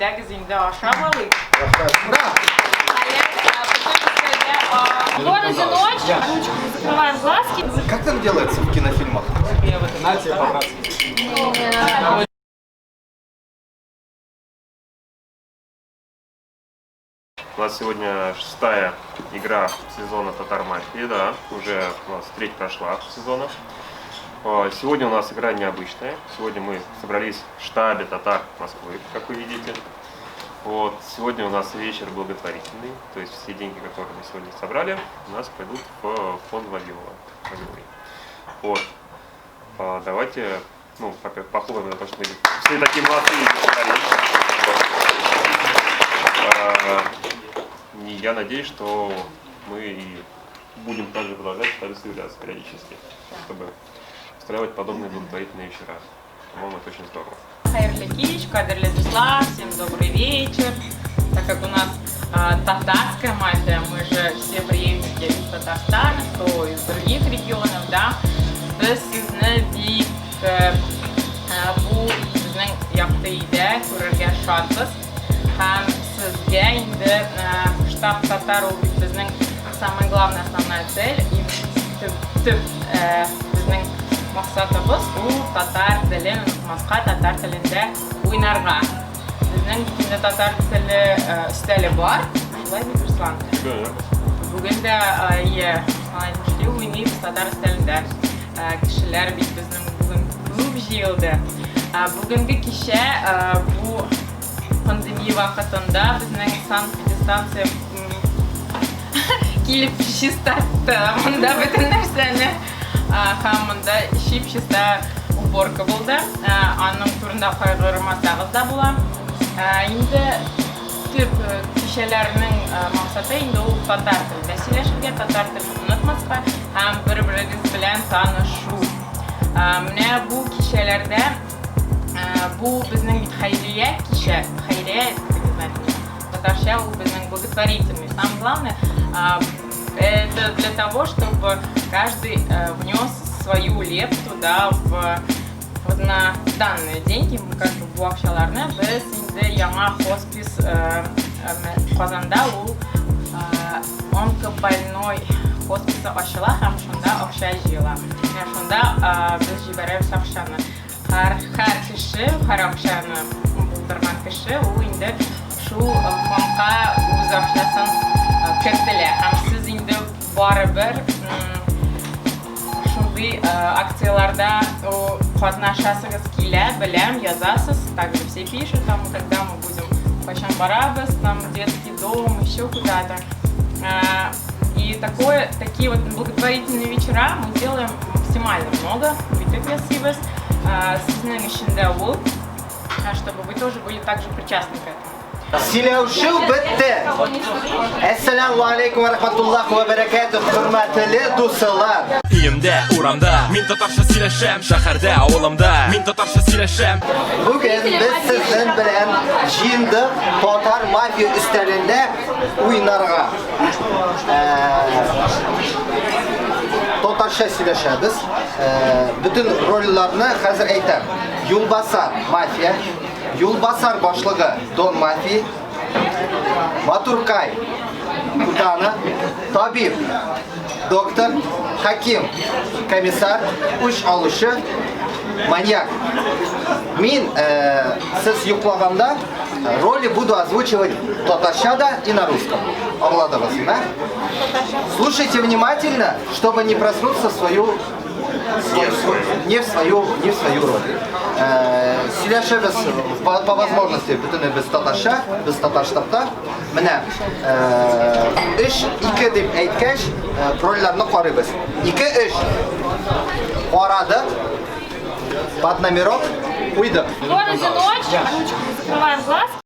Әйдәгез инде ашап алыйк. Рәхмәт. В городе ночь, ручку закрываем глазки. Как там делается в кинофильмах? На тебе по-братски. У нас сегодня шестая игра сезона Татар Мафии, да, уже у нас треть прошла сезона. Сегодня у нас игра необычная. Сегодня мы собрались в штабе Татар Москвы, как вы видите. Вот, сегодня у нас вечер благотворительный, то есть все деньги, которые мы сегодня собрали, у нас пойдут в фонд Вавилова. Вавиловой. Вот. Давайте, ну, во-первых, похлопаем за то, что мы все такие молодцы и собрались. И я надеюсь, что мы и будем также продолжать с вами встречаться периодически, чтобы устраивать подобные благотворительные вечера. По-моему, это очень здорово. Хәерле кич, кадерле дуслар, всем добрый вечер. Так как у нас татарская мафия, мы же все преемники из Татарстана, кто из других регионов, да. Без сезне бик бу безнең якты өйдә күрергә шатбыз. Һәм сезгә инде штаб татар ул бит безнең самая главная основная цель и төп безнең максатыбыз ул татар телен онытмаска, татар телендә уйнарга. Безнең бит инде татар теле өстәле бар. Шулай бит, Руслан? Бүген дә ие, Руслан әйтмешли, уйныйбыз татар өстәлендә. Кешеләр бит безнең бүген күп җыелды. Бүгенге кичә бу пандемия вакытында безнең санэпидстанция килеп чистартты монда бөтен нәрсәне. Һәм монда чип-чиста уборка булды. Аның турында кайгырмасагыз да була. Инде төп кичәләрнең максаты инде ул татар телендә сөйләшергә, татар телен онытмаска һәм бер-берегез белән танышу. Менә бу кичәләрдә бу безнең бит хәйрия кичә, хәйрия, не знаю, татарча ул безнең благотворительный. Самое главное, это для того, чтобы каждый внес свою лепту, да, в вот на данные деньги, мы как бы бу акчаларны без инде яңа хоспис Казанда ул онкобольной хосписы ачыла һәм шунда акча җыела. Менә шунда без җибәрәбез акчаны. Һәр кеше, һәр акчаны булдырган кеше ул инде шул фондка үз акчасын кертелә. Һәм сез инде барыбер шундый акцияләрдә катнашасыгыз килә, беләм, язасыз, также все пишут, там, когда мы будем, кайчан барабыз, там, детский дом, еще куда-то. И такие вот благотворительные вечера мы делаем максимально много, битеп ясыйбыз. Сезнең өчен дә ул, чтобы вы тоже были также причастны к этому. Сөйләшү бетте. Әссәламү алейкум вә рахматуллаһи вә бәрәкәтүһ, хөрмәтле дуслар. Өемдә, урамда мин татарча сөйләшәм, шәһәрдә, авылымда мин татарча сөйләшәм. Бүген без сезнең белән җыендык татар мафия өстәлендә уйнарга. Татарча сөйләшәбез. Бөтен рольләрне хәзер әйтәм. Юлбасар мафия, Юлбасар башлыгы Дон мафии, Матуркай Кутана, табиб, доктор, хаким, комиссар, үч алучы, маньяк. Мин сез йоклаганда роли буду озвучивать татарча да и на русском. Аңладыгыз, да? Слушайте внимательно, чтобы не проснуться в свою не в свою роль. Сөйләшәбез по возможности бөтенебез татарча, без татар штабта. Менә өч, ике дип әйткәч, рольләрне карыйбыз. Ике, өч. Карадык. Под номерок куйдык. В городе ночь, ручку закрываем глазки.